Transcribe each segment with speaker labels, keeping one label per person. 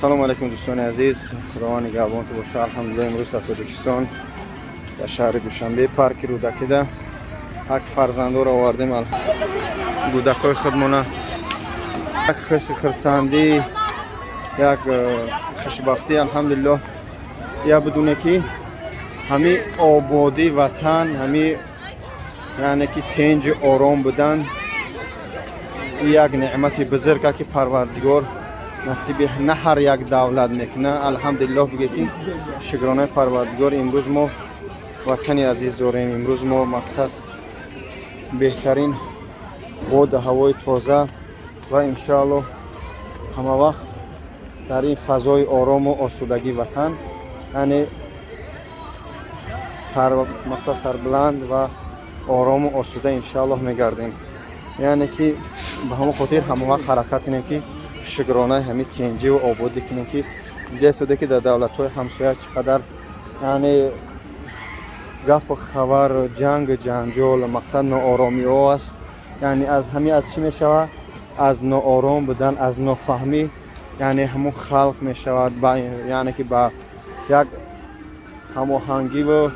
Speaker 1: Салому алайкум, дӯстони азиз, Худованд нигаҳбонту боша. Алҳамдулилла, имрӯз дар Тоҷикистон, дар шаҳри Душанбе, парки Рӯдакида ҳак фарзандоро овардем, кӯдакҳои худмона. Як хуши хурсандӣ, як хушбахтӣ, алҳамдулиллоҳ. Я бидуне ки ҳами ободии ватан, ҳами яъне ки тинҷу ором будан як неъмати бузурга, ки Парвардигор насиби на ҳар як давлат мекунад. Алҳамдулиллоҳ биге, ки шукронаи Парвардигор, имрӯз мо ватани азиз дорем. Имрӯз мо, мақсад, беҳтарин боду ҳавои тоза ва иншоаллоҳ ҳама вақт дар ин фазои орому осудагии ватан, яъне мақсад, сарбуланд ва орому осуда иншоаллоҳ мегардем. Яъне ки ба ҳамон хотир ҳама вақт ҳаракат кунем, ки шукронаи ҳамин тинҷиву ободӣ кунем, ки дидаистоде, ки дар давлатҳои ҳамсоя чӣ қадар, яъне, гапу хабар, ҷангу ҷанҷол, мақсад, нооромиҳо аст. Яъне аз ҳамин аз чӣ мешавад? Аз ноором будан, аз нофаҳмӣ, яъне ҳамон халқ мешавад. Яъне ки ба як ҳамоҳангиву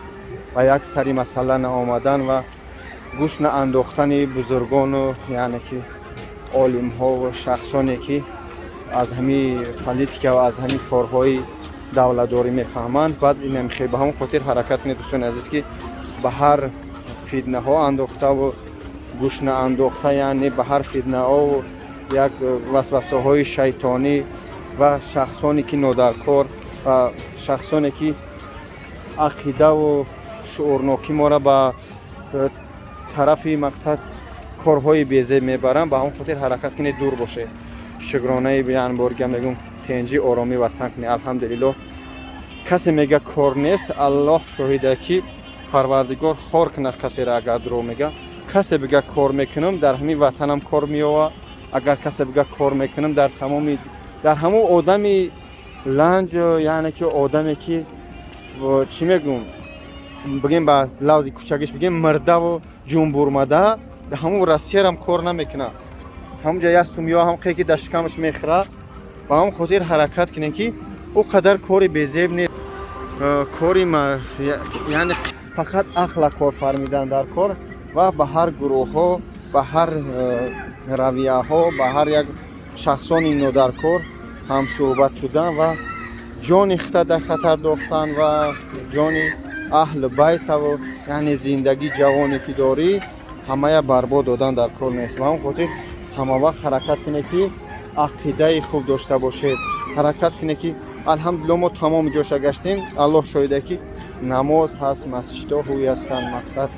Speaker 1: ба як сари масъала наомадан ва гӯш наандохтани бузургону, яъне ки, олимҳову шахсоне, ки аз ҳамин политика ва аз ҳамин корҳои давлатдорӣ мефаҳманд. Баъд инам ба ҳамон хотир ҳаракат кунед, дӯстони азиз, ки ба ҳар фитнаҳо андохтаву гӯш наандохта, яъне ба ҳар фитнаҳову як васвасаҳои шайтонӣ ва шахсоне, ки нодаркор ва шахсоне, ки ақидаву шуурнокӣ моро ба тарафи, мақсад, корҳои безеб мебаранд, ба ҳамон хотир ҳаракат кунед, дур бошед. Шукронаи янборга мегӯм, тинҷӣ, оромӣ ватан кунед. Алҳамдулиллоҳ, касе мега кор нест, Аллоҳ шоҳида, ки Парвардигор хор кунад касеро, агар дурӯғ мега. Касе бига кор мекунам, дар ҳамин ватанам кор меёва. Агар касе бига кор мекунам, дар тамоми дар ҳамон одами ланҷ, яъне ки одаме, ки чӣ мегӯм, бигем, ба лавзи кӯчагиш бигем, мирдаву ҷунбурмада, дар ҳамон Россиярам кор намекунад. Ҳамунҷа як сум ё ҳам қе ки дар шикамаш мехӯрад. Ба ҳамон хотир ҳаракат кунем, ки ӯ қадар кори безеб не, кори, яъне фақат ақла кор фармидан дар кор ва ба ҳар гурӯҳҳо, ба ҳар равияҳо, ба ҳар як шахсони нодаркор ҳамсӯҳбат шудан ва ҷони худта дар хатар дохтан ва ҷони аҳлу байтаву, яъне зиндагии ҷавоне, ки дорӣ, ҳамая барбод додан дар кор нест. Ба ҳамон хотир ҳама вақт ҳаракат кунед, ки ақидаи хуб дошта бошед. Ҳаракат кунед, ки алҳамдулилло, мо тамоми ҷоша гаштем, Аллоҳ шоҳида, ки намоз ҳаст, масҷидҳо ҳуй ҳастанд. Мақсад,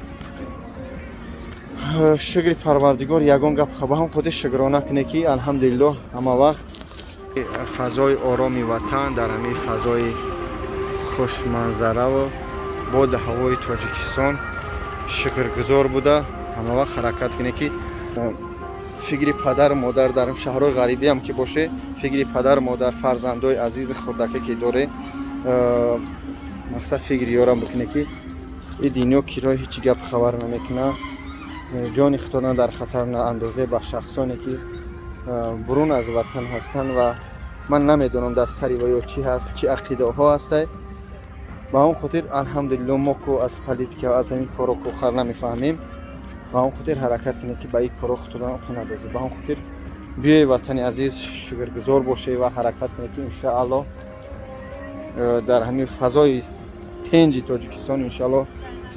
Speaker 1: шукри Парвардигор, ягон гап. Ба ҳам хотир шукрона кунед, ки алҳамдулиллоҳ, ҳама вақт фазои ороми ватан, дар ҳамин фазои хушманзараву боду ҳавои Тоҷикистон шукргузор буда, ҳама вақт ҳаракат кунед, ки фикри падару модар, дар шаҳрҳои ғарибиам ки боше, фикри падару модар, фарзандои азизи хурдаке, ки доре, мақсад, фикри ёрам бикунед, ки и дунё кирои ҳеҷ гап хабар намекунад. Ҷони худтона дар хатар наандозе ба шахсоне, ки бурун аз ватан ҳастанд ва ман намедонам, дар сари ва ё чӣ ҳаст, чӣ ақидаҳо ҳастай. Ба он хотир, алҳамдулилло, мо ку аз политика, аз ҳамин корро кухар намефаҳмем. Ба он хотир ҳаракат кунед, ки ба ин корҳо худтона надозед. Ба он хотир биёи ватани азиз, шукргузор бошед ва ҳаракат кунед, ки иншааллоҳ дар ҳамин фазои тинҷи Тоҷикистон иншааллоҳ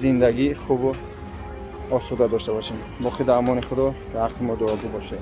Speaker 1: зиндагии хубу осуда дошта бошем. Боқӣ дар амони Худо, дар ҳаққи мо дуогӯ бошед.